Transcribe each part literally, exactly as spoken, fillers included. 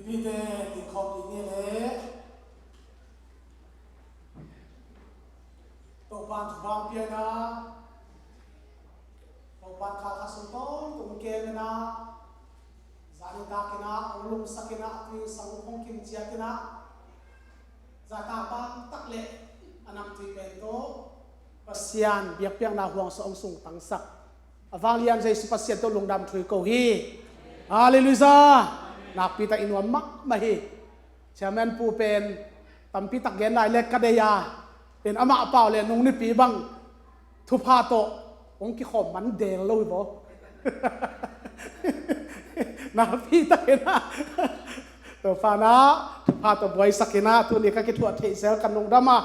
Mite dingkhawm dih ni le Topa thupha piana, Topa kha kha sung tawng tung kemena, zani takina, ong lungsak ina, tui sang hong kim ciat ina, zata bang tak le a namtui pen tawh Pasian biakpiakna huang sa ong sung tangsak a vanglian Jesu Pasian tawh lungdam thui ko hi. Halleluiah. Nakpi tak i nuam mahmah hi. Chairman pu pen tampi tak gen lai le ka dei a, in amah pau le nung nipi bang thupha tawh hong kikhawm man del lo hi baw. Nakpi tak ina Topa na thupha tawh buaisak ina, tuni ka kithuah theih zel kan lungdam a,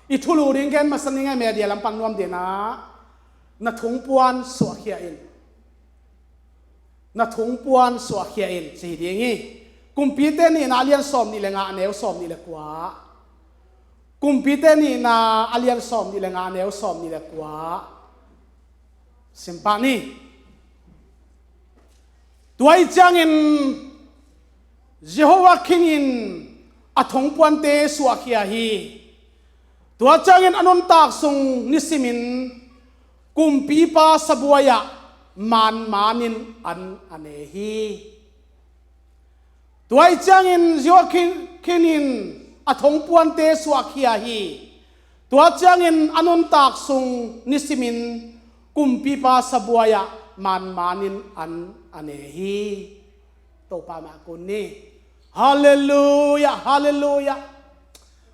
i thulu ding gen masa ning a, media lam pan nuam dina. Na thungpuan suahkhia in. Na thungpuan suahkhia in ci hi ding hi. Kumpite nihna a lian sawm nih le nga, a neu sawm nih le kua. Kumpite nihna a lian sawm nih le nga, a neu sawm nih le kua. Simpah ni. Tua ih ciangin Jehovah khin in a thongpuante suahkhia hi. Tua ciangin a nuntak sung nisimin kumpipa sabuai-ah manmanin an a ne hi. Tua ih ciangin Jehovah khin, khin in a thongpuante suahkhia hi. Tua ciangin a nuntak sung nisimin kumpipa sabuai-ah manmanin an a ne hi. Topa mah kun ni. Halleluiah, halleluiah.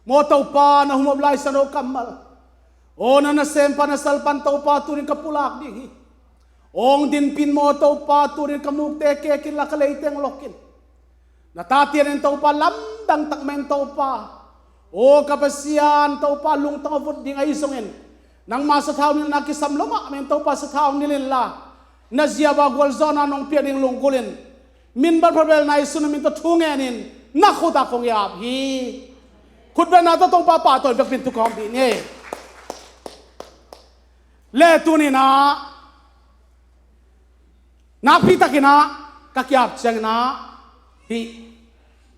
Maw Topa, na humop lai sa no kammal. Aw na nasempa na salpan Topa, tunin ka pulak ding hi. Ong dinpin maw Topa, tunin ka mukte kekin la ka leiteng lokin. Na tatianin Topa lamdang tak men Topa. Aw ka Pasian Topa, lungtang a vut ding ahi zongin nangma sathau nilhna kisam lo mah men Topa, sathau nilh inla na ziaba gualzawhna nong piak ding lunggulhin min bat phabelna i sun a min tawh thu ngenin na khutah kong i ap hi. Khutbetna tawh Topa pahtawi bekpin tu kawm dih ni. Le tuninah nakpi takinah ka kiap cianginah hih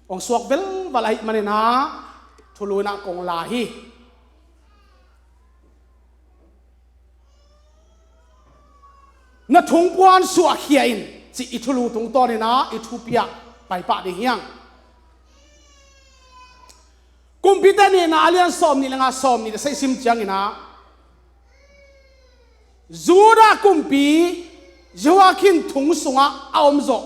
hong suak velval ahih maninah thulu inah kong la hi. Na thungpuan suahkhia in cih i thulu tungtawninah i thupiah paipah ding hiang. Kumpite nihna a lian sawm nih le nga, sawm nih le sagih sim cianginah Judah kumpi Jehoiakim thung sungah a omzawh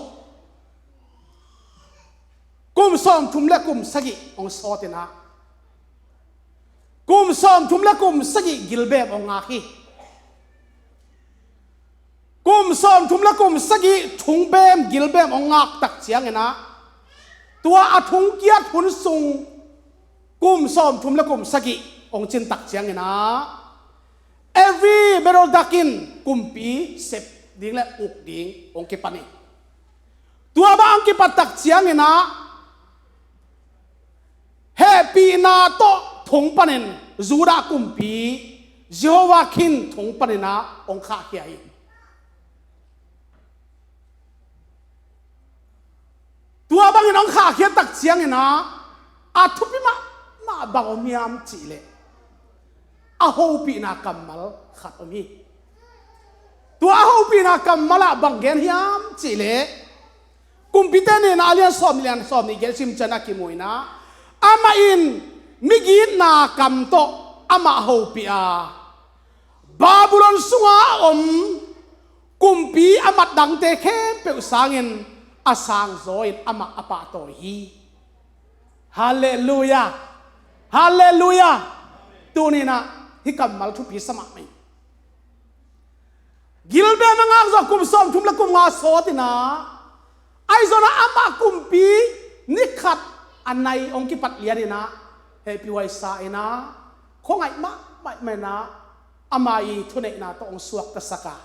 kum sawmthum le kum sagih hong sawtinah kum sawmthum le kum sagih gilbem hong ngak hi. Kum sawmthum le kum sagih thungbem gilbem hong ngak tak cianginah tua a thungkiat hun sung kum sawmthum le kum sagih hong cin tak cianginah Evil-merodak in kumpi sep ding le uk ding hong kipan hi. Tua bang hong kipat tak cianginah hehpihna tawh thong panin Judah kumpi Jehoiakim thong paninah hong khahkhia hi. Tua bangin hong khahkhia tak cianginah a thupi mahmah bang om hiam cihleh a hopihna kammal khat om hi. Tua a hopihna kammal ah bang gen hiam cihleh Kumpite nihna a lian sawm nih, lian sawm nih gel sim cianah kimu inah amah in migitna kam tawh amah hopih a Babylon sungah a om kumpi a mat dangte khempeuh sangin a sangzaw in amah a pahtawi hi. Halleluiah. Halleluiah. Tuninah hih kammal thupi sa mahmah hi. Gilbem a ngak zawh kum sawmthum le kum nga sawtinah ahi zonah amah kumpi ni khat a nai hong kipat lianinah hehpihhuai sa inah khuangaih mahmah inah ama i thuneihna tawh hong suaktasak a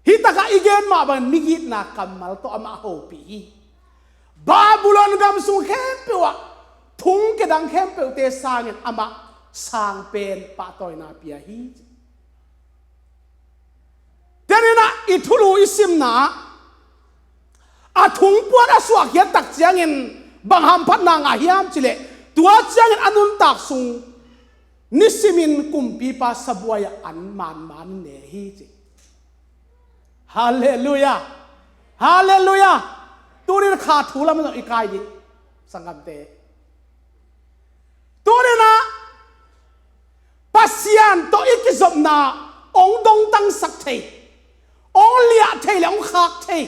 hih takah i gen mah bangin migitna kammal tawh amah hopih hi. Babylon gam sung khempeuh ah thung kedang khempeuhte sangin amah sangpen pahtawina pia hi. Teninah i thulu i simna ah a thungpuan a suahkhiat tak ciangin Bang hamphatna ngah hiam cih leh, tua ciangin a nuntak sung nisimin kumpipa sabuai-ah an manman ne hi ci. Halleluiah. Halleluiah. Tunin kha thu lam zong i kai ding, sanggamte. Tuninah Pasian tawh i kizopna hong dongtangsak thei, hong liah thei le hong khak thei,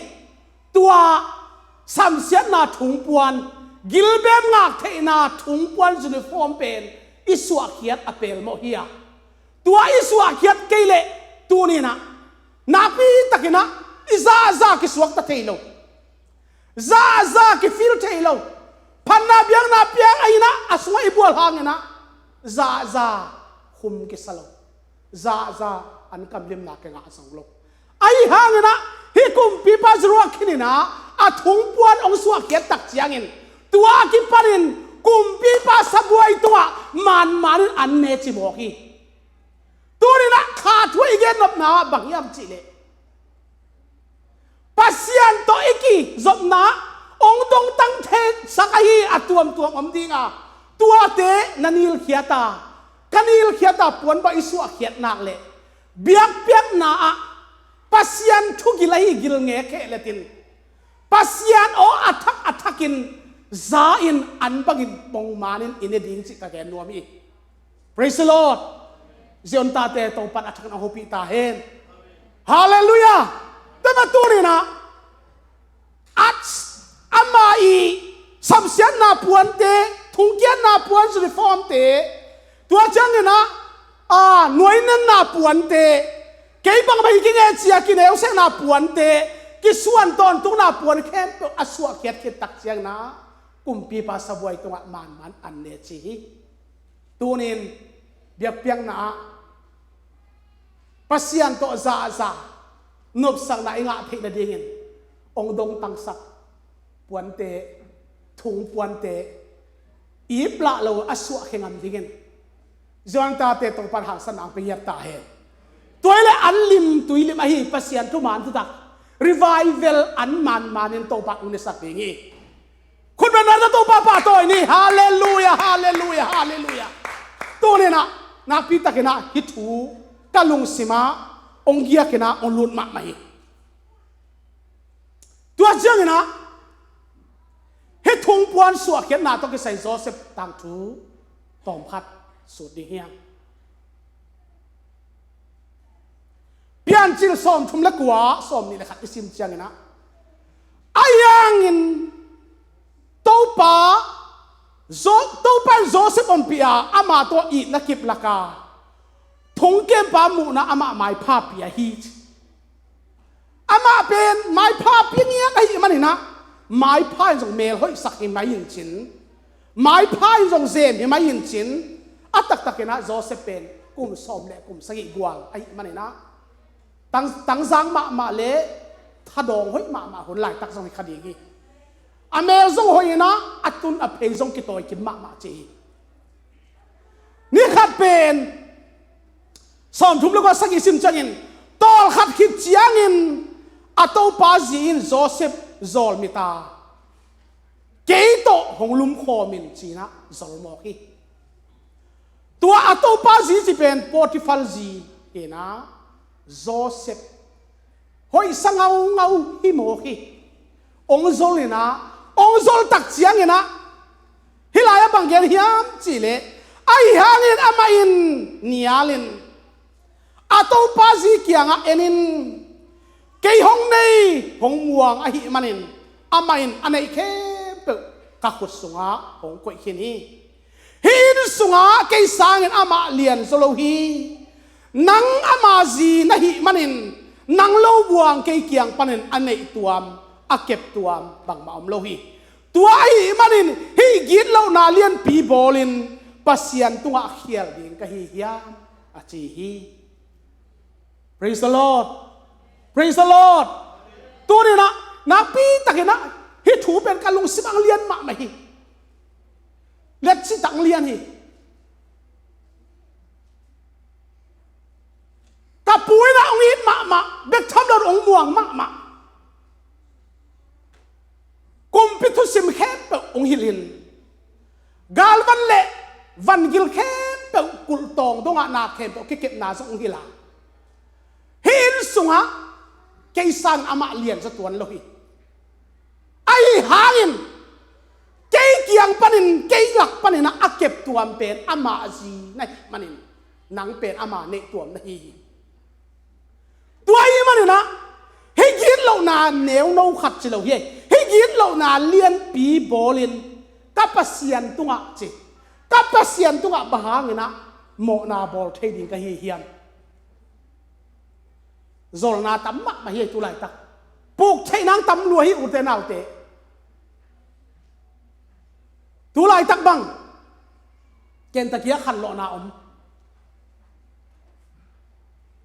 tua samsiatna thungpuan, gilbem ngak theihna thungpuan uniform pen i suahkhiat a pelmawh hi a, tua i suahkhiat kei leh tuninah nakpi takinah i zahzah kisuakta thei lo. Zahzah kifil thei lo. Phatna biakna piang a inah a sungah i bual hanginah zahzah khum kisa lo. Zahzah an kamlimna kingah zong lo. Ahi hanginah hih kumpipa Jehoiakim inah a thungpuan hong suahkhiat tak ciangin tua a kipanin kumpipa sabuai tungah manmanin an ne ci mawk hi. Tuninah kha thu i gennopna bang hiam cih leh, Pasian tawh i kizopna hong dongtang theisak ahi a tuamtuam om ding a, tuate na nilkhiat a, ka nilkhiat a puanbah i suahkhiat nak leh biakpiakna ah Pasian thugil ahi gilngek kheh letin Pasian aw a thak a thakin za-in an bangin pongmanin i ne ding cih ka gen nuam hi. Praise the Lord. Zion tate Topan a thakin a hopih ta hen. Halleluiah. Tua mah tuninah at ama i samsiatna puante, thungkiatna puan uniformte, tua cianginah a nuainenna puante, kei bangbang i kingeh cia kineusekna puante, kisuan tawntungna puan khempeuh a suahkhiat khit tak cianginah kumpipa sabuai tungah manman an ne ci hi. Tunin biakpiakna ah Pasian tawh zahzah nopsakna i ngah theih nadingin hong dongtangsak puante, thungpuante ip lah lo a suahkhia ngam dingin Zion tate Topan hangsanna hong pia ngiat ta hen. Tua hi leh an lim tui lim ahi Pasian thuman thutak revival an manmanin Topan hong nesak ding hi. Khutbetna tawh Topa pahtawi ni. Halleluiah, halleluiah, halleluiah. Tuninah nakpi takinah hih thu ka lungsimah hong giakinah hong lut mahmah hi. Tua cianginah hih thungpuan suahkhiatna tawh kisai Joseph tangthu tawmkhat sut ding hiam? Piancil sawmthum le kua, sawmnih le khat i sim cianginah, ahi hangin Topa, Jo-, Topa in Joseph ompih a, ama tawh itna kip laka thongkempa muhna amah maipha pia hi ci. Amah pen maipha pia ngiat ahih maninah maipha in zong mel hoihsak hi mai in cin, maipha in zong zem hi mai in cin, a taktakinah Joseph pen kum sawm le kum sagih gual ahih maninah tang, tangzang mahmah le thadawng hoih mahmah hun laitak zong hi kha ding hi. A mel zong hoih inah a tun a phei zong kitawi kim mahmah ci hi. Ni khat pen sawmthum le kua sagih sim ciangin tawlkhat khit ciangin a topa zi in Joseph zawlmit a, kei tawh hong lumkhawm in cinah zol mawk hi. Tua a topa zi ci pen Potifar zi inah Joseph hoihsa ngaungau hi mawk hi. Ong zol inah, ong zol tak cianginah hih lai-ah bang gen hiam cihleh, ahi hangin amah in nialin a topa zi kiangah enin, kei hong nei hong muang ahih manin amah in a neih khempeuh ka khut sungah hong koih khin hi. Hih inn sungah kei sangin amah lian zaw lo hi. Nang ama zi na hih manin nang lo buang kei kiang panin a neih tuam, a kep tuam bangmah om lo hi. Tua ahih manin hih gitlohna lianpi bawlin Pasian tungah khial ding ka hi hiam, a ci hi. Praise the Lord. Praise the Lord. Tuninah nakpi takinah hih thu pen ka lungsim ang lian mahmah hi. Letci tak ang lian hi. Ka pu inah hong it mahmah, bek tham lo hong muang mahmah. Kumpi thusim khempeuh hong hilh in, galvan le vangil khempeuh kulhtawng dongah na khempeuh kikepna zong hong hilh a, hih inn sungah kei sangin amah lianzaw tuan lo hi. Ahi hangin kei kiang panin, kei lak panin ah a keptuam pen ama zi na hih manin nang pen ama neihtuam na hi hi. Tua ahih manin ah hih gitlohna neuno khat ci lo hi. Hih gitlohna lianpi bawlin ka Pasian tungah ci, ka Pasian tungah bang hangin ah mawhna bawl thei ding ka hi hiam? Zolna tam mahmah hi ei tu laitak. Puk theih nang tam lua hi ute naute. Tu laitak bang Kentucky ah khanlawhna om.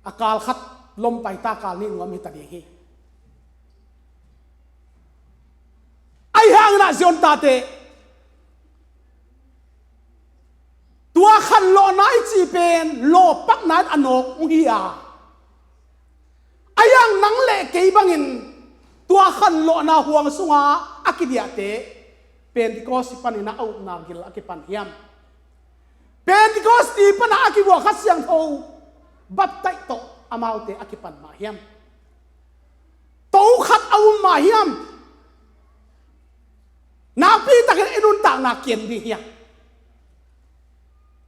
A kal khat lom paita, kal nih nuam hi ta ding hi. Ahi hangin ah Zion tate, tua khanlawhna i cih pen lawpakna in a nawk hong hi a, ahi hang nang le kei bangin tua khanlawhna huang sunga a kidiahte Pentecost panin ah a upna gil a kipan hiam? Pentecost panin ah a kivuah Kha Siangtho baptaih tawh amaute a kipan mah hiam? To khat a um mah hiam? Nakpi takin i nuntakna kian ding hiam?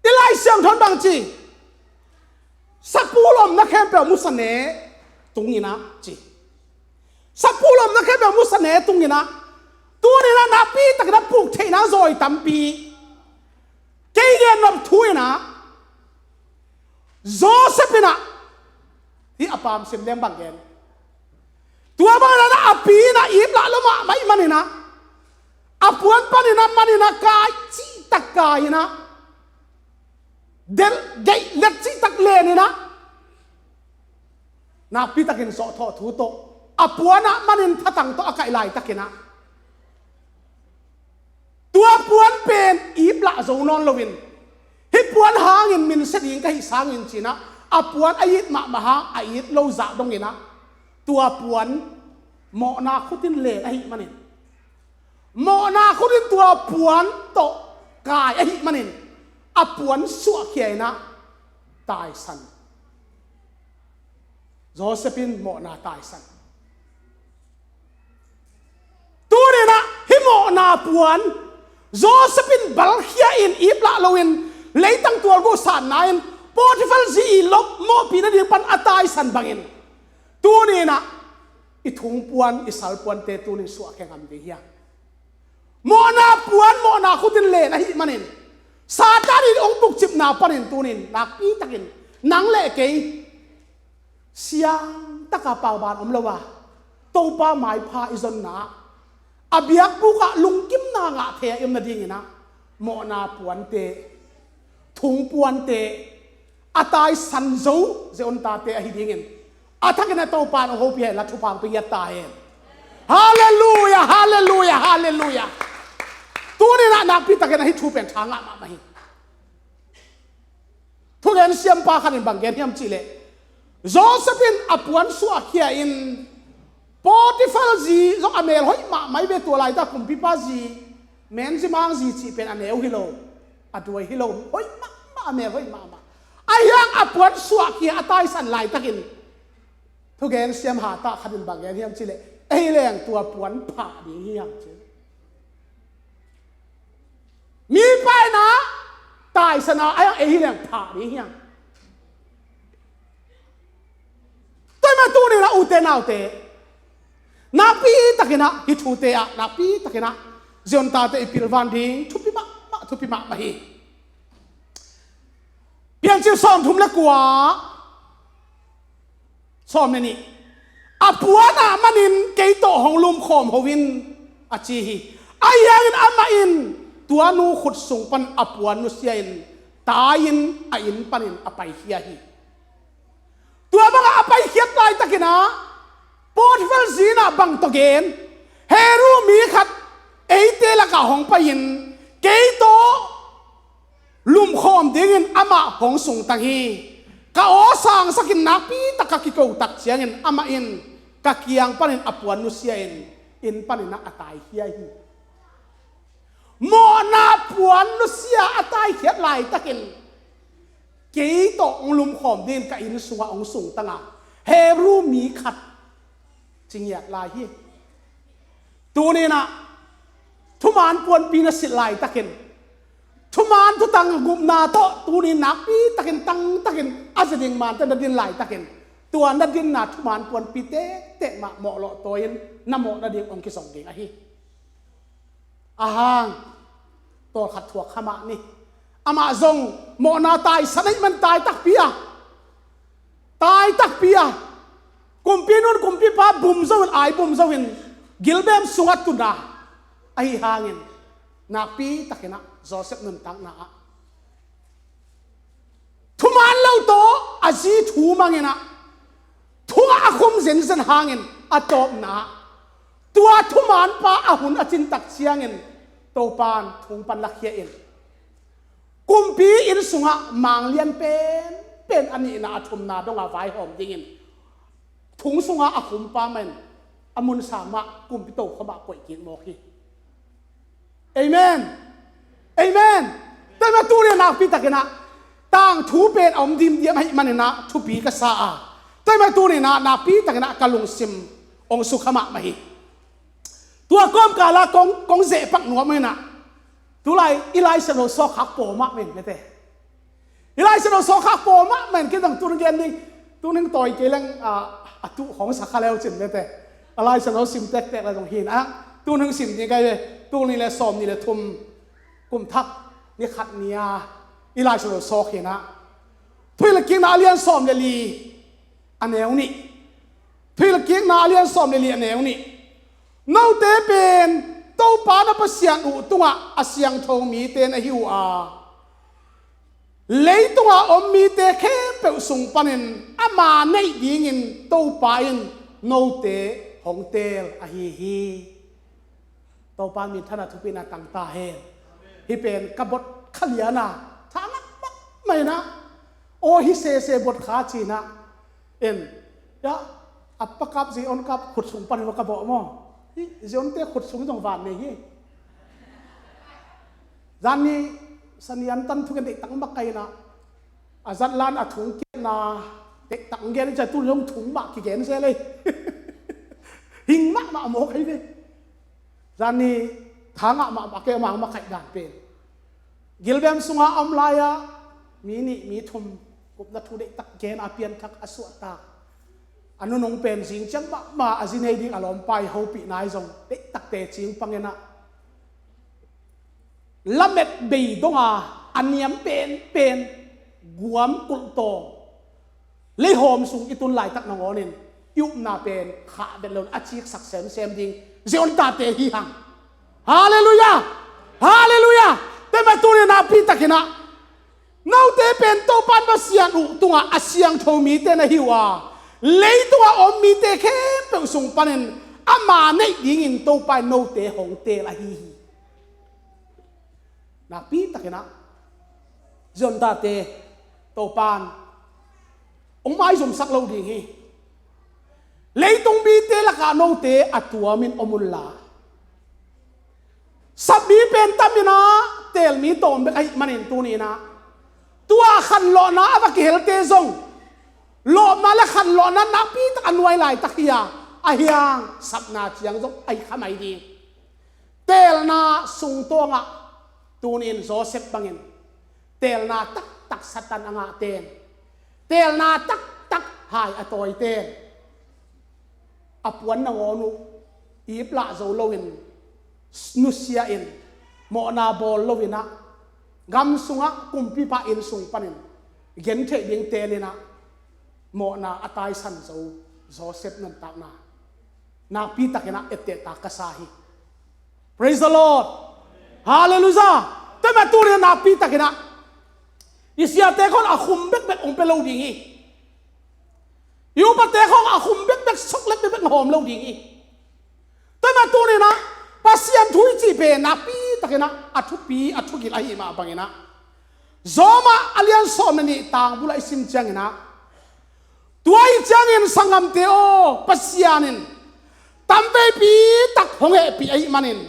I Lai Siangtho in bang ci? Sapu lomna khempeuh musa ne tungin ah ci. Sapu lomna khempeuh musa ne tungin ah, tuni in ah nakpi takin ah puk theihna zawi tampi kei gen nop thu in ah, Joseph in ah, hih a pamsim leng bang gen? Tua bangin ah a pi in ah iplah lo mahmah ahih manin ah, a puan panin ah manin ah kai cihtak kai in ah, del geih let cihtak len in ah, nakpi takin sawhthawh thu tawh a puan ah manin thatang tawh a kaih laitakin ah, tua puan pen iplah zo nawn loin, hih puan hangin min sia ding ka hih sangin ci-in ah, a puan a it mahmah hang a it lo zah dongin ah, tua puan mawhna khut in len ahih manin, mawhna khut in tua puan tawh kai ahih manin, a puan suahkhia in ah taisan. Joseph in mawhna taisan. Tuni in ah hih mawhna puan Joseph in balkhia in iplah loin leitang tualguk sanna in Potiphar zi i lop mawhpih nading pan a taisan bangin, tuni in ah i thungpuan, i salpuante tuni in suahkhia ngam ding hiam? Mawhna puan mawhna khut in len ahih manin, Satan in hong bukcipna panin tuni in nakpi takin nang le kei siangtaka pauban om lo a, Topa maipha i zonna ah, a biakbuk ah lungkimna ngah thei a i om nadingin ah, mawhna puante, thungpuante a taisan zo Zion tate ahi dingin a thakin ah Topa in hong hopih hen la, thupha hong pia ta hen. Halleluiah, halleluiah, halleluiah. Tuni in ah nakpi takin ah hih thu pen tha ngah mahmah hi. Thugen siampa khat in bang gen hiam cih leh, Joseph in a puan suahkhia in, Potiphar zi zong a mel hoih mahmah hi ve, tua laitak kumpipa zi, menzimang zi cih pen a neu hi lo, a duai hi lo, hoih mahmah, a mel hoih mahmah. Ahi hang a puan suahkhia a taisan laitakin, thugen siam hatah khat in bang gen hiam cih leh, ei leng tua puan phah ding hi hang ci. Mipa in ah taisan a, ahi hang ei hi leng phah ding hi hang. Tua ahih manin tuni in ah ute naute, nakpi takin ah hih thute ah, nakpi takin ah Zion tate i pilvan ding thupi mahmah, thupi mahmah hi. Piancil sawmthum le kua, sawm le nih. A puan ah manin kei tawh hong lumkhawm ho in, a ci hi. Ahi hangin amah in tua nu khut sung pan a puan nusia in, tai-in a inn panin a paikhia hi. Tua bangah a paikhiat laitakin ah, Potiphar zi in ah bang tawh gen? Hebru mi khat eite lakah hong pai-in, kei tawh lumkhawm dingin amah hong sungtang hi. Ka aw sangsakin nakpi tak ka kiko tak ciangin amah in ka kiang panin a puan nusia in, inn panin ah a taikhia hi. Mawhna puan nusia a taikhiat laitakin kei tawh hong lumkhawm dingin ka inn sungah hong sungtanga Hebru mi khat ci ngiat lai hi. Tuninah thuman puanpi na silh laitakin thuman thutang gupna tawh tunin nakpitakin tangtakin a zia ding mante na din laitakin tua na dinna thuman puanpi tektek mah mawhlawh tawi-in na mawh nading hong kizong ding ahi. Ahang tawlkhat thuak kha mah ni. Amah zong mawhna taisan ahih man taitakpi a taitakpi a kumpi nun kumpipa bum zo in ai bum zo in gilbem sungah tuna ahi hangin nakpitakinah Joseph nuntakna ah thuman lo tawh a zi thu manginah thungah a khum zenzen hangin a tawpna tua thumanpa a hun a cintak ciangin Topan thung pan lakhia in kumpi inn sungah manglian penpen a nihna a thumna dongah vaihawm dingin thung sungah a khumpa man a mun sang mah kumpi tokhom ah koih kik mawk hi. Amen. Amen. Tua mah tunin nakpitakinah tangthu pen a om dimdiam ahih maninah thupi ka sa a tua mah tuninah nakpitakinah ka lungsim hong sukha mahmah hi. Tua kawmkala kong, kong zehpak nuam inah tulai i Lai Siangtho sawkkhak pawl mahmah in mete. I Lai Siangtho sawkkhak pawl mahmah in kei zong tun gen ding tun hing tawi kei leng a tuh khawng sa kha leu cin mete. A Lai Siangtho sim tektek le zong hinah tun hing sim ding kai ve. Tul nih le sawm nih le thum kum thak ni khat ni-a i Lai Siangtho sawk hinah Thuhilhkikna a lian sawm le li a neu nih. Thuhilhkikna a lian sawm le li a neu nih. Note pen Topa na Pasian uh tungah a siangtho mite na hi uh a, leitunga om mite khempeuh sung panin ama neih dingin Topa in note hong teel ahi hi. Topa minthanna thupina tangta hen. Hih pen ka bot kha liana tha ngak mahmah inah aw hi sese bot kha cinah en ya a pakap zi on kap khut sung pan hi ka bawh maw? Zi onte khut sung zong van nei hi. Zan ni sani an tan thuken deihtak mah ka inah a zatlan a thung kiatna deihtak gen cia tu zong thung mah kigen zel ei. Hing mahmah a mawk hei ve. Zan ni thangah mahmah kei a mangmah khaih dan pen gilbem sungah a om lai-ah mi nih mi thum gupna thu deihtak gen a pianthak a suahtak a nunung pen zing ciang mahmah a zi nei ding a lawmpa i hopih nai zong deihtak tecing panginah lamet bei donga a niam penpen guam kulhtawng leihawm sung i tun laitak nangawnin i upna pen khah bet loin a ciksak semsem ding Zion tate hi hang. Halleluiah. Halleluiah. Tua mah tunin nakpitakinah note pen Topa Pasian uh tungah a siangtho mite na hi uh a, leitungah om mite khempeuh sung panin ama neih dingin Topa in note hong teel ahi hi. Nakpitakinah Zion tate Topan hong maizumsak lo ding hi. Leitung mite lakah note a tuamin om unla, sapmi pen taminah teelmi tawm bek ahih manin tuninah tua khanlawhna a va kihelte zong lawpna le khanlawhna nakpitak a nuai laitak hi a, a hiang sapna ciang zong ahi kha mai ding. Teelna sungtawngah tunin Joseph bangin teelna taktak Satan a ngahten, teelna taktak hai a tawiten a puan nangawn uh iplah zo loin nusia in mawhna bawl loinah gam sungah kumpipa inn sung panin gentheih ding teninah mawhna a taisan zo Joseph nuntakna nakpitakinah ettehtak ka sa hi. Praise the Lord. Halleluiah. Tua mah tunin nakpitakinah i siate khawng a khum bekbek hong pia lo ding hi. I upate khawng a khum bekbek suklet bekbek na hawm lo ding hi. Tua mah tuninah Pasian thu i cih pen nakpitakinah a thupi a thugil ahi mah banginah Rom ah a lian sawm le nih tang bul ah i sim cianginah tua ahi ciangin sanggamte aw, Pasian in tamveipi tak hong hehpih ahih manin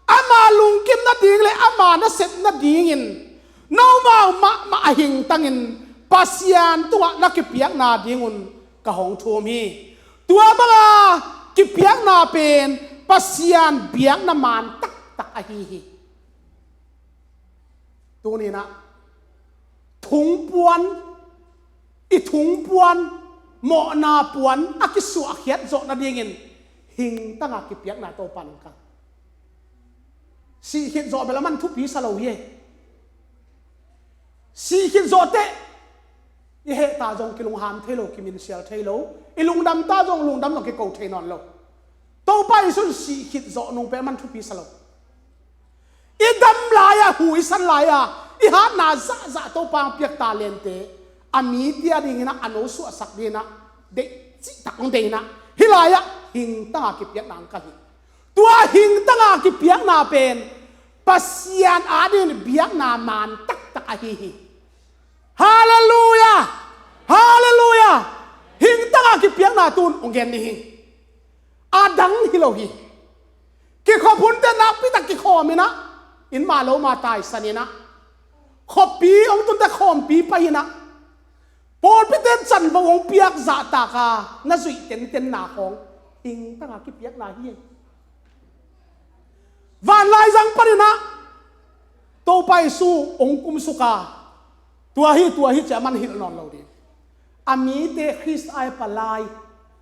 Ama lungkim nading le ama nasep nadingin nomau mahmah a hingtangin Pasian tungah na kipiakna dingun ka hong thum hi. Tua banga kipiakna pen Pasian biakna man taktak ahi hi. Tuninah thungpuan, i thungpuan, mawhna puan a kisuahkhiat zawh nadingin hingtanga kipiakna Topa nang kal. Sihkhit zawh bel a man thupi sa lo hi. Sihkhit zawh teh i hehta zong kilungham thei lo, kiminsial thei lo, i lungdamta zong lungdam zong kiko thei nawn lo. Topa Jesuh in sihkhit zawh nung pen a man thupi sa lo. I dam lai-ah, hu i san lai-ah i hatna zahzah Topa hong piak talente a mite a dinginah a no suahsak dinginah deih cihtak hong deihinah hih lai-ah hingtanga kipiakna hong kal hi. Tua hingtanga kipiakna pen Pasian adingin biakna man taktak ahi hi. Halleluiah! Halleluiah! Hingtanga kipiakna tun hong gen ni hi. A dang hi lo hi. Kikhop hunte nakpitak kikhawminah, inn mah lo mah taisaninah, khuapi hong tunte khawmpi paihinah, pawlpite in canvo hong piak zahtaka na zuih tentenna khawng hingtanga kipiakna hi. Vanlaizang paninah Topa Jesuh hong kumsuka, tua hi, tua hi ci-a man hilh nawn lo ding. A mite Khrist ai palai,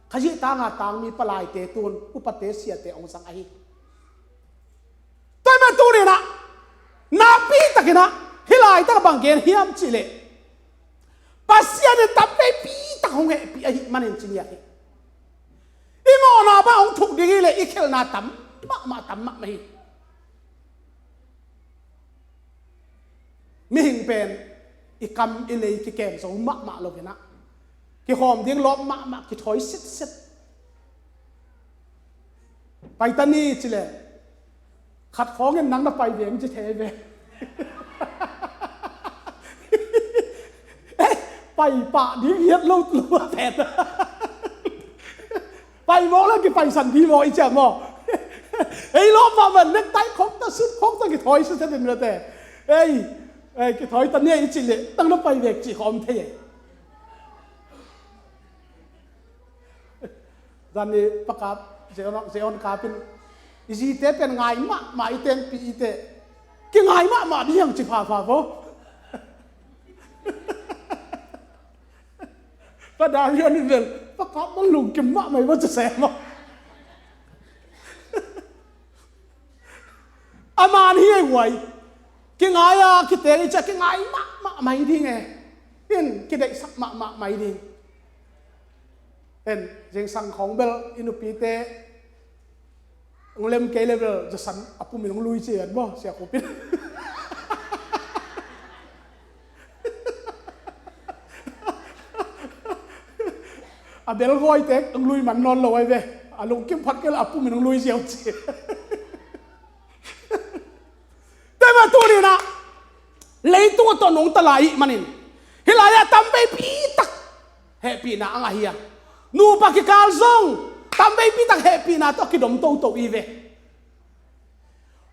Khazih tanga tangmi palaite tun upate siate hong zang ahi. Tua ahih man tuninah nakpitakinah hih laitak bang gen hiam cihleh Pasian in tamveipitak hong hehpih ahih manin ci ngiat hi. I mawhna bang hong thuk ding hileh i khelhna tam mahmah, tam mahmah hi. Mihing pen i kam i lei kikem zo mahmah loinah kikhawm ding lawp mahmah, kithawi sitset. Pai ta ni cileh khat khawngin nang na pai veng ci thei ve. Eh, pai pah ding hiat lo lo a pen. Pai mawk le kipaisan dih mawk i ciam maw? Ei lawp mahmah nektai khawng ta, sut khawng ta kithawi sitset in mate. Ei, ei, kithawi ta ni a i cih leh nang na pai vek cih khawng om thei e. Zani pakap Zeon, Zeon kapin i zite pen ngai mahmah i tenpih i teh kingai mahmah dih hiang ci phapha vo. Pa Darion in vel pakap man lungkim mahmah i va ci sem a. A man hi ei huai. Kingai a kiteng i cia kingai mahmah mai ding e. In kideihsak mahmah mai ding. En, zingsang khawng bel i nupite hong lem kei le bel zasan a pumin hong lui ci en maw, sia khupin. A bel gawite hong lui man nawn lo ai ve. A lungkim phat kei le a pumin hong lui ziau ci. Tua ahih man tuninah leitung a tawh nungta lai ih manin hih lai-ah tamveipi tak hehpihna a ngah hi a, nupa kikal zong tamveipi tak hehpihna tawh a kidom toto i ve.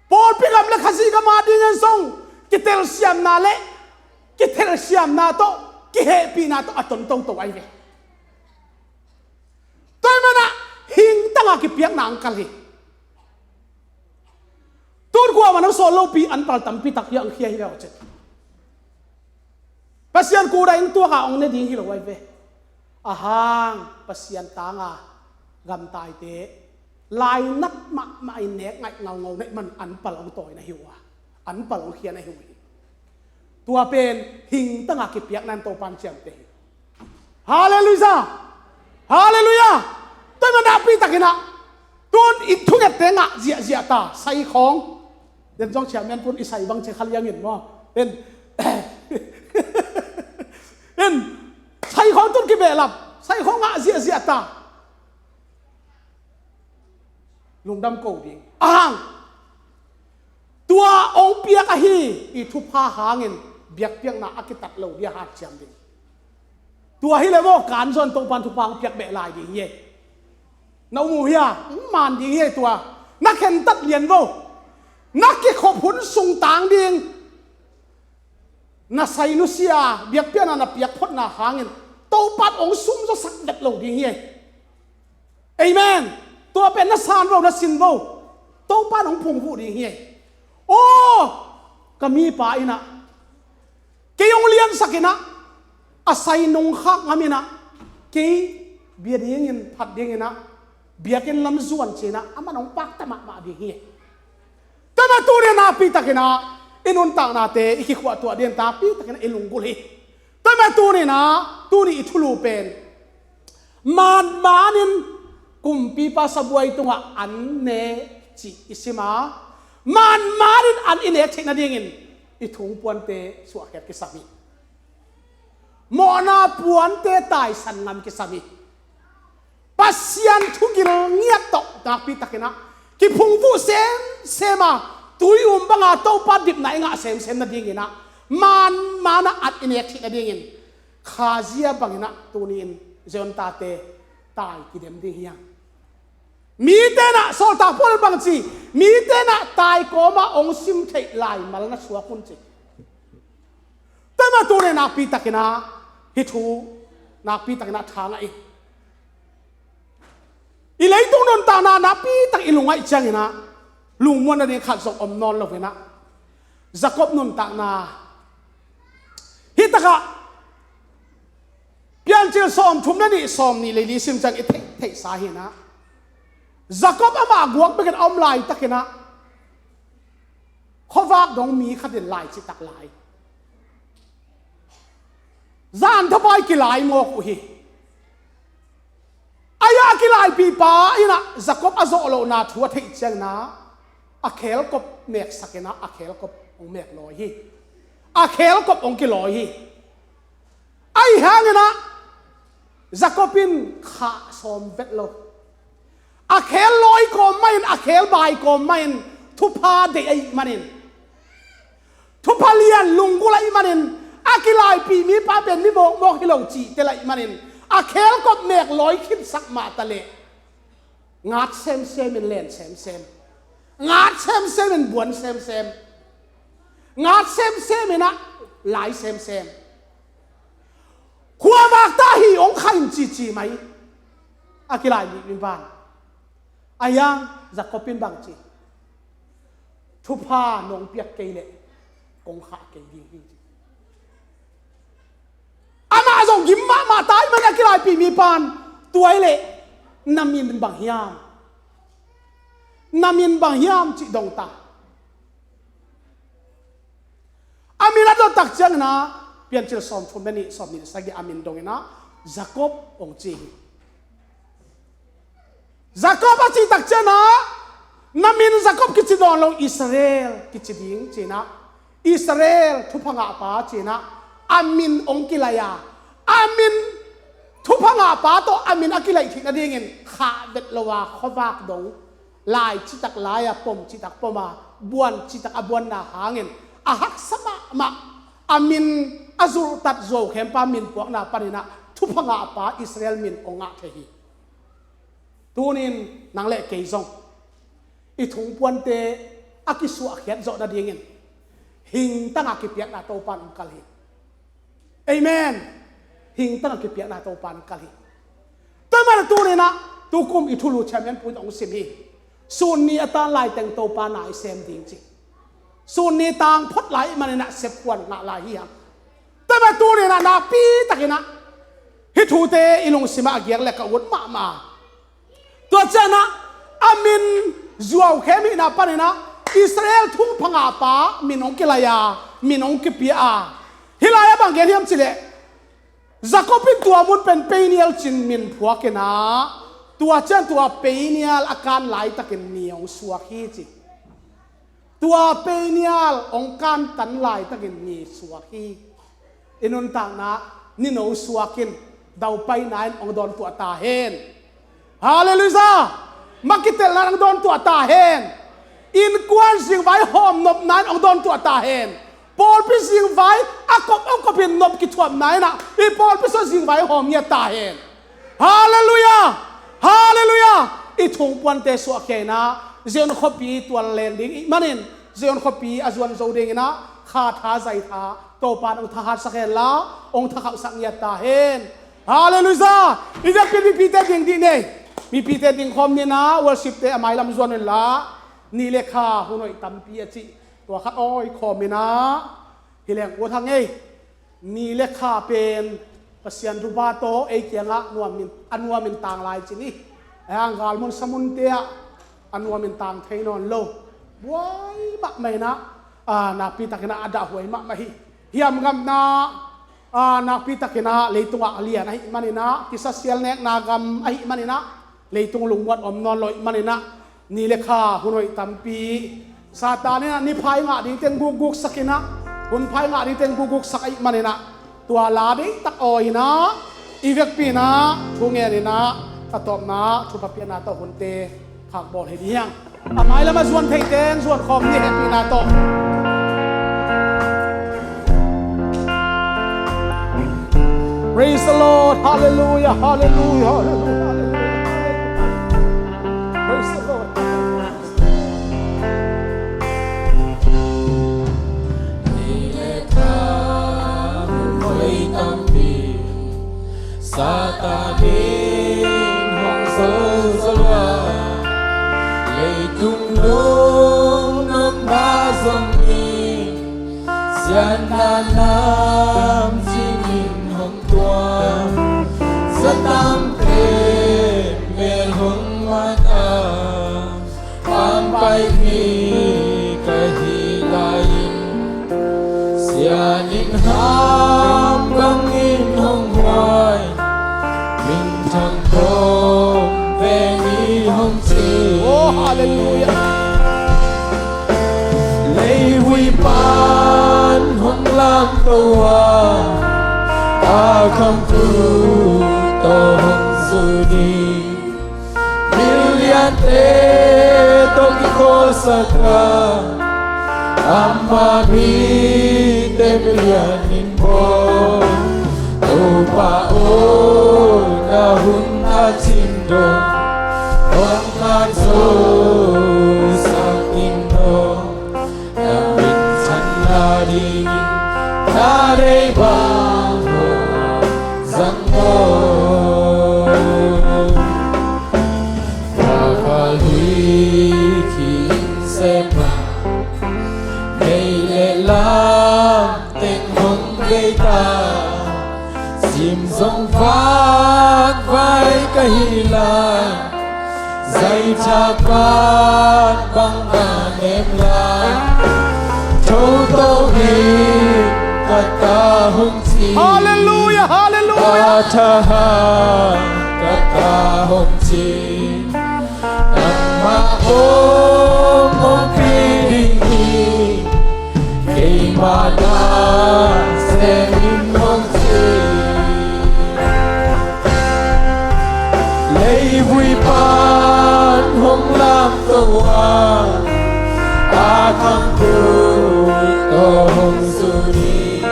Pawlpi gam le Khazih gam adingin zong kitelsiamna le kithelsiamna tawh kihehpihna tawh a ton toto a i ve. Tua ahih manah hingtanga kipiakna ang kal hi. Tun kuamah nang sawl lopi an pal tampi tak hi ang khia hi ve aw cin. Pasian kuda in tuaka ong ne ding hi lo ai ve. Ahang Pasian tanga gamtaite lainat mahmah in nek ngaih ngaungau na ih man an pal ong tawi na hi uh a, an pal ong khia na hi uh hi. Tua pen hingtanga kipiakna in Topan ciamteh hi. Halleluiah! Halleluiah! Tua ahih manah nakpi takinah tun i thungette ngah ziahziah ta, sai khawng. Den zong ciah mian pun i sai bang cia kha liangin maw? En, en, sai khawng tun kibehlap, sai khawng ngah ziahziah ta. Lungdam ko ding ahang. Tua ong piak ahi i thupha hangin biakpiakna a kitat lo dia hanciam ding. Tua hi le maw, kan zon Topan thupha ong piak beh lai ding hi. Na um uh hia? Ong man ding hi tua. Na khentat lian vo. Na kikhop hun sung tang ding, na sai nusia biakpiakna na piak photna hangin Topa in hong sumzawsak vet lo ding hi. Amen. Tua pen na san vo, na sin vo, Topa in hong phungvuh ding hi. Aw, ka mipa in ah kei hong liansak in ah, a sai nungkhak ngam in ah, kei bia dingin phat dingin ah, biakinn lam zuan ci-in ah, aman hong pakta mahmah ding hi. Tua mah tuni-in ah nakpi takin ah i nuntaknate i kikhuahtuah dingin nakpi takin ah i lunggulh hi. Tua mah tuni-in ah, tuni i thulu pen manmanin kumpipa sabuai tungah an ne cih i sim a, manmanin an i nek theih nadingin i thungpuante suahkhiat kisam hi. Mawhna puante taisan ngam kisam hi. Pasian thugil ngiat tawh nakpi takin ah kiphungvuh semsem a, tui um banga Topa dipna i ngah semsem nadingin ah, manman ah an i nek theih nadingin khazia bangin ah tuni-in Zion tate tai kidem ding hi hang. Mite in ah, sawltak Paul in bang ci, mite in ah tai kawma hong sim theih laimal na suak un ci. Tua mah tuni-in ah nakpi takin ah hih thu nakpi takin ah tha ngah in, i leitung nuntakna nakpi tak i lungngaih ciangin ah lungmuan nading khat zong om nawn lo in ah, Jacob nuntakna hih takah Piancil sawmthum le nih, sawmnih le li sim ciang i theih, theihsa hi in ah, Jacob amah guak bekin a om laitakin ah khuavak dong mi khatin lai citak lai, zan thapai kilai mawk uh hi. Ahi a kilaipihpa in ah Jacob a zawh lohna thu a theih ciangin ah, a khelkop meksak in ah, a khelkop hong mek lawi hi. A khelkop hong kilawi hi. Ahi hangin ah Jacob in khah sawm vet lo. A khel lawi kawm mah in, a khel bai kawm mah in, thupha deih ahih manin, thupha lian lunggulh ahih manin, a kilaipih mipa pen mi mawkmawk hi lo cih tel ahih manin, a khelkop mek lawi khitsak mah taleh ngat semsem in len semsem, ngat semsem in buan semsem, ngat semsem in ah lai semsem. Khuavak ta hi hong kha in cici mai a kilaipih mipa in. Ahi hang Jacob in bang ci, thupha nong piak kei leh kong khah kei ding hi ci. Amah zong gim mahmah ta ahih manin a kilaipih mipa in, tua hi leh na min bang hiam? Na min bang hiam cih dong ta. A min a dot tak ciangin ah, Piancil sawmthum le nih, sawmnih le sagih a min dongin ah Jacob hong ci hi. Jacob a cih tak ciangin ah, na min Jacob kici nawn lo, Israel kici ding ci-in ah, Israel thupha ngahpa ci-in ah a min hong kilaih a, a min thupha ngahpa tawh a min a kilaih theih nadingin khah vet lo a, khuavak dong lai citak lai a, pom citak pom a, buan citak a buanna hangin a haksa mahmah, a min a zulhtat zuaukhempa min puakna panin ah thupha ngahpa Israel min hong ngah thei hi. Tuni-in nang le kei zong i thungpuante a kisuahkhiat zawh nadingin hingtang a kipiakna Topa in hong kal hi. Amen. Hingtang a kipiakna Topa in hong kal hi. Tua mah tuni-in ah, tukum i thulu Champion Point hong sim hi. Sun ni a tan laiteng Topa na i sem ding ci. Sun ni tang phot lai ahih manin ah sep kuan ngah lai hi hang. Tua mah tuni-in ah nakpi takin ah hih thute i lungsim ah a giak le ka ut mahmah. Tua ciangin ah a min zuaukhem hihna panin ah Israel thupha ngahpa min hong kilaih a, min hong kipia a. Hih lai-ah bang gen hiam cih leh, Jacob in tua mun pen Peniel ci-in min phuak in ah, tua ciang tua Peniel a kan laitakin ni hong suak hi ci. Tua Peniel hong kantan laitakin ni suak hi. I nuntakna, nino suak in, daupaina in hong dawntuah ta hen. Halleluiah! Makitelna in hong dawntuah ta hen. Innkuan zingvai hawm nopna in hong dawntuah ta hen. Pawlpi zingvai a kop a kopin nop kithuapna in ah, i pawlpi sung zingvai hawm ngiat ta hen. Halleluiah! Halleluiah! I thungpuante suahkhia in ah, Zion khuapi tual len ding i hih manin, Zion khuapi a zuan zo dingin ah kha tha zai tha Topa in hong thahatsak hen la, hong thakhauhsak ngiat ta hen. Halleluiah! I vekpi in mipite ding dih ni. Mipite ding khawm ni in ah worship-te a mailam zuan un la, ni le kha hun hoih tampi a cih tua khat awi khawm in ah, hi leng ut hang ei. Ni le kha pen Pasian thupha tawh ei kiangah nuamin, a nuamin tang lai ci ni. Ahi hang galmun samunte ah a nuamin tang thei nawn lo. Buai mahmah in ah, a, nakpi takin ah a dahhuai mahmah hi. Hiamngamna, a, nakpi takin ah leitungah a lian ahih manin ah, kisasial nekna gam ahih manin ah, leitung lungmuan om nawn lo ahih manin ah, ni le kha hun hoih tampi Satan in ah ni pha i ngah ding teng gukguksak in ah, hun pha i ngah ding teng gukguksak ahih manin ah, tua la deihtak awi in ah, i vekpi in ah thu ngen in ah, a tawpna thupha piakna tawh hunte khak bawl hi ding hi hang. A mailam a zuan theite in zuan khawm ni, hehpihna tawh. Praise the Lord. Hallelujah, hallelujah, hallelujah, hallelujah. Praise the Lord. Ni le kha hun hoih tampi Satan in hong zolzol a, leitung lungnuamna zongin siatna namcing in hong tuam. Zatam pen mel hong mat a, pampai mi ka hih lai-in, sian in ham bangin hong huai, minthang khawm ve ni hong ci. Oh, hallelujah. Leivui pan hong lamto a, a khangtu tawh hong zu ding. Miliante tawh kikhawlsak a, amah mite milian in bawl. Topa aw, na hun a cin dong, hong ngak zo sak in aw. Na minthanna ding na deih bang hong zang aw. Ka kha lui khin sem a, nei le lam teng hong vei ta. Sim zong vakvai ka hih lai, zaitha pat bang a nem lai. Thoto hi ka ta hong ci. Hallelujah, hallelujah. A thahat ka ta hong ci. Nangmah hong ompih ding hi, keima na sem in hong ci. Leivui pan hong lamto a, a khangtu tawh hong zu ding.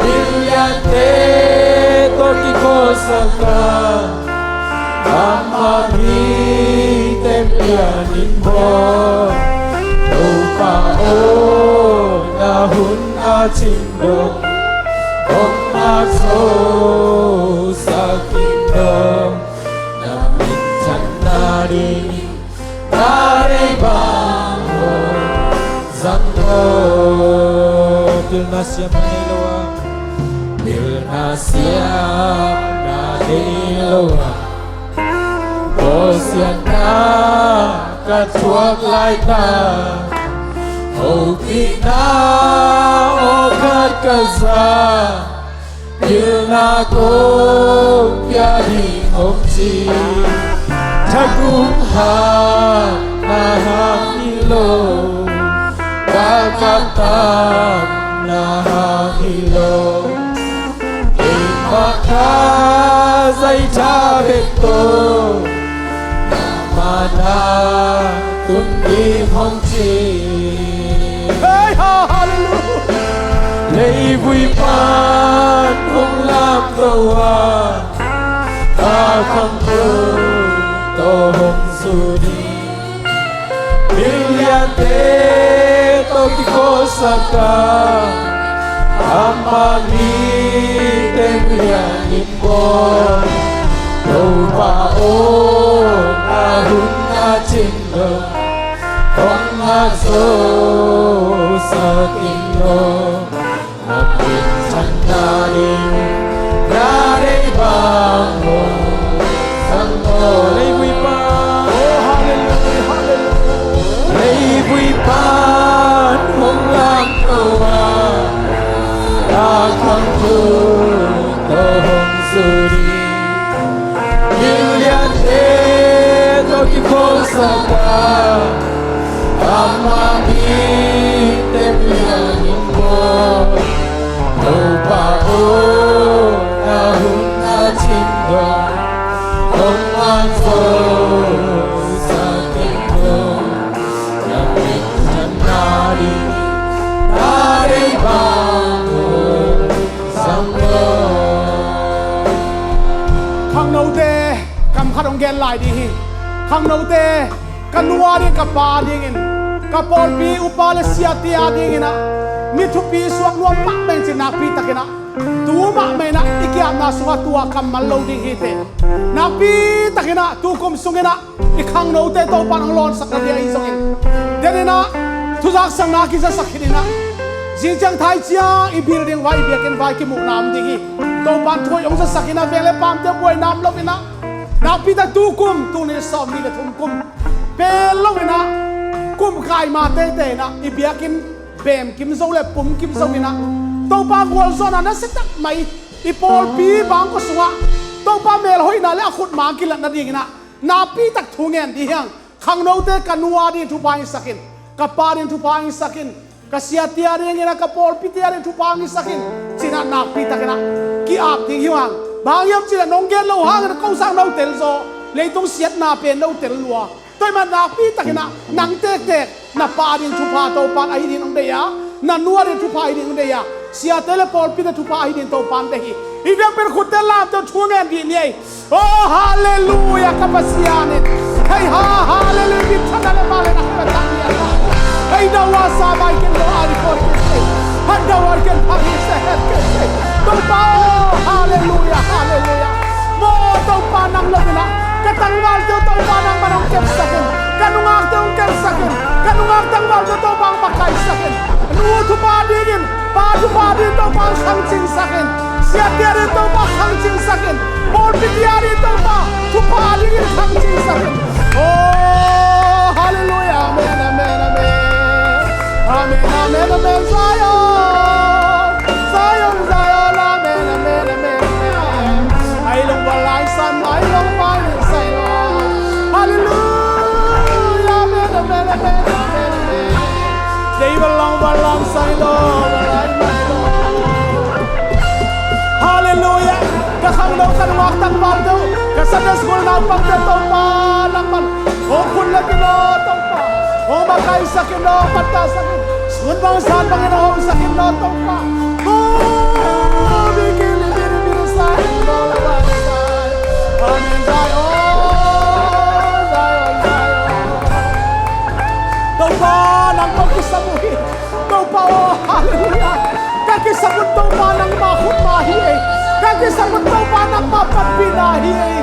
Miliante tawh kikhawlsak a, amah mite milian in bawl. Topa aw, na hun a cin dong, hong ngak zo sak in aw. Na minthanna ding na deih bang hong zang aw. Pilna siamna nei lo a, pilna siamna nei lo a, bawlsiatna ka thuak laitak, hopihna aw khat ka za. Pilna kong pia ding hong ci. Thagum hang na hang hi lo, galkap tam na hang hi lo. Keimah ka zaitha bek tawh, nangmah na tun ding hong ci. Hey, ha, hallelujah. Leivui pan hong lamto a, a khangtu tawh hong zu ding. Miliante Kikholhsak a, amah mi teng lian in bawl. Topa aw, na hun a cin lo, hong a zosak in lo. Na minthanna ding na deih bang hong sam lo. Leivui pan, oh, hallelujah, hallelujah. Leivui pan hong lamto a, a khangno tawh hong zu ding. Miliante tawh kikholhsak a, amah mite piang in bawl. Topa aw, na hun a cin dong, hong a zosak in dong. Na minthanna ding na deih bang hong sam lo. Khangnote kam khat hong gen lai ding hi. Khangnote, ka nu a ding, ka pa a dingin, ka pawlpi upa le siate a dingin ah mi thupi suak nuam mahmah in ci, nakpi takin ah tu mahmah in ah i ki-apna sungah tua kammal lo ding hi teh. Nakpi takin ah tu kum sungin ah i khangnote Topa'n hong lawnsak nading ahi zongin, denin ah thuzaksakna kizasak khin in ah, zing ciang thai ciang i building vai, i biakinn vai kimuhna om ding hi. Topa'n thu hoih hong zasak in ah, veng le paamte buaina om lo in ah, nakpi tak tu kum, tul nih sawmnih le thum kum pel lo in ah, kum kai ma teitei in ah i biakinn bem kim zo le pum kim zo in ah, Topa gualzawhna nasia tak mai i pawlpi bangkua sungah Topa melhoihna le a khut ma kilat nadingin ah nakpi tak thu ngen ding hi hang. Khangnote, ka nu a ding thupha hong hisak in, ka pa ding thupha hong hisak in, ka siate a dingin ah, ka pawlpite a ding thupha hong hisak in, ci-in ah nakpi takin ah ki-ap ding hi hang. Bang hang hiam cih leh nong gen loh hangin ah ko sang no tel zaw, leitung siatna pen no tel lua. Tua ahih manin nakpi takin ah nang tektek, na pa a ding thupha Topa'n ahi dingin hong deih a, na nu a ding thupha ahi dingin hong deih a, siate le pawlpite thupha ahi dingin Topa'n deih hi. Hih biakpiak khutte lamto thu ngen dih ni ei. Oh, hallelujah, ka Pasian in. Hei ha, hallelujah, minthanna le vangliatna khempeuh a tang lian a. Hei, dawh a sa mai ken dawh a ding pawl ken sei. Han dawh a ken phang hi se het ken sei. Topa, oh, hallelujah, hallelujah. Maw Topa, nang lo in ah ka tangvalte uh Topa nangma'n hong kepsak in, ka nungakte hong kepsak in, ka nungak tangvalte uh Topa hong makaisak in. Nu thupha dingin, pa thupha dingin Topa hong khangcingsak in, siate a dingin Topa khangcingsak in, pawlpite a dingin Topa thupha dingin khangcingsak in. Oh, hallelujah, amen, amen, amen. Amen, amen, amen, Zion. Zion, Zion, amen, amen, amen, amen. Ai long va lai san, ai long va lai sai lo. Hallelujah, amen, amen, amen, amen, amen. Dei va long va lai sai lo, va lai mai lo. Hallelujah. Ka khangno, ka nungak tangvalte uh, ka Sunday school naupangte uh Topa nangma'n hong khut le kin aw Topa, hong makaisak in aw, hong pantasak in. Sun bang zan bangin hong hopsak in aw Topa. Amen, Zion, Zion, Zion. Topa, nang tawh kisam uh hi. Topa aw, hallelujah. Ka kisap un Topa nangma khut ma hi ei. Ka kisap un Topa nangma panpihna hi ei.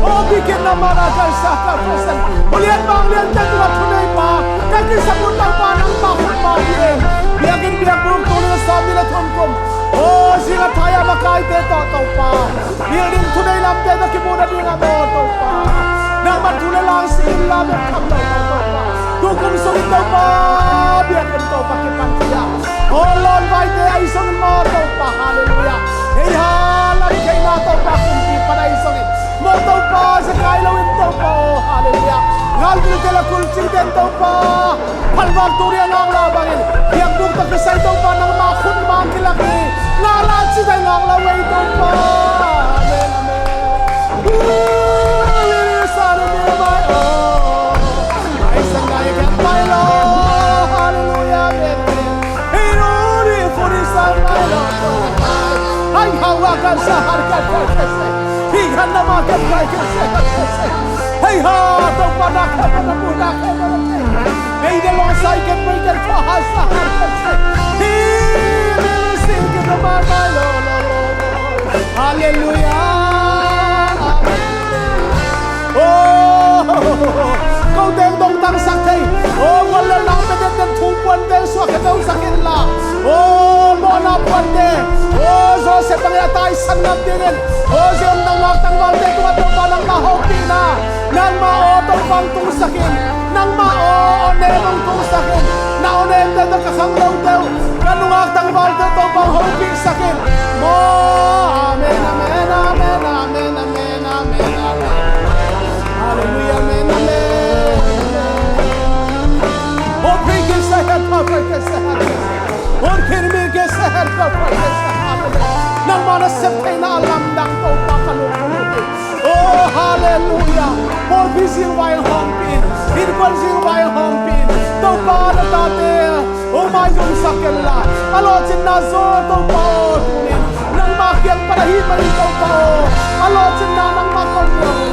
Aw, bikin na mana kalsa ka Pasian. Ulian vangliante tungah thuneipa, ka kisap un Topa nangma khut ma hi ei. Biakinn biakbuk tul nih sawmnih le thum kum, aw, zinga thai-a makaite tawh Topa, building thunei lamte tawh kimuhna dingah maw Topa, nangma thu le la hong si inla bek tham lo maw Topa. Tu kum sungin Topa, biakinn Topa kipan khia, aw, lawnvaite ahi zongin maw Topa, hallelujah. Hei ha, lamtheihna Topa kumpi pan ahi zongin maw Topa, zekai loin Topa aw, hallelujah. Ngalvilte le kulcingte in Topa, phalvak tuni a ngaklah bangin biakbuk tawh kisai Topa nangma khut ma kilak hi. Ngaklah cih tawh ngaklah uh ei Topa. Amen, amen. Hei ha, Topa na kha na mu na kha na mu. Halleluia. Amen. Oh, ko teng dong tangsak thei. Oh, gual le lau te den den thu puante suak khia dong sak in la. Oh, mawhna puante. Oh, Joseph bang a taisan ngam dingin. Oh, Zion nang nak tangvalte tungah Topa nangmah hopihna. Nangmah aw Topa hong tungsak in. Nangmah aw awnem hong tungsak in. Na awnemte tawh ka khanglote uh, ka nungak tangvalte uh Topa hong hopihsak in. Maw, amen, amen, amen, amen, amen, amen, amen. Halleluia, amen, amen. Oh, praise the Lord, praise the Lord. Oh, praise the Lord, praise the Lord. Nangmah na sep theihna a lamdang Topa ka lungdam hi. Oh, halleluia. Pawlpi zingvai hong hawmpih in. Innkuan zingvai hong hawmpih in. Topa na tate, oh, maizumsak ken la. A lawhcinna zaw Topa aw tuni in. Nangmah kiang pan ahih manin Topa aw. A lawhcinna nangmah kong muang.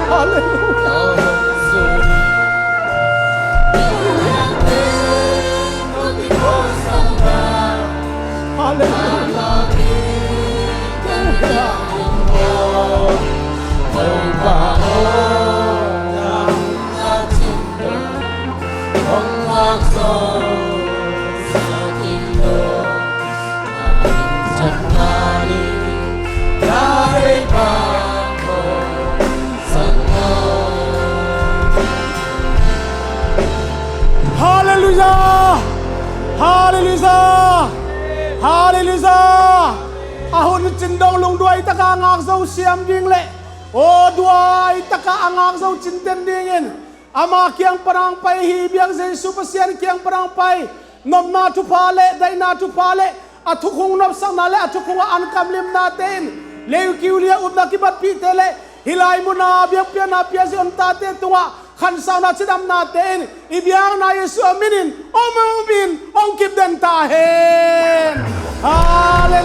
Halleluia. Halleluia. Halleluia. Halleluia! Halleluia! Halleluia! A hun cin dong lungduai taka a ngak zo siam ding le aw duai taka a ngak zo cinten dingin ama kiang pan hong pai hi biak Jesu Pasian kiang pan hong pai nopna thupha le daihna thupha le a thukhung nopsakna le a thukhung a an kamlimnate in leikiu lia upna kibatpihte le hih lai muna biakpiakna pia ziontate tungah khansauna cidamnate in i biakna Jesu a minin om om in hong kipden ta hen. Halleluia.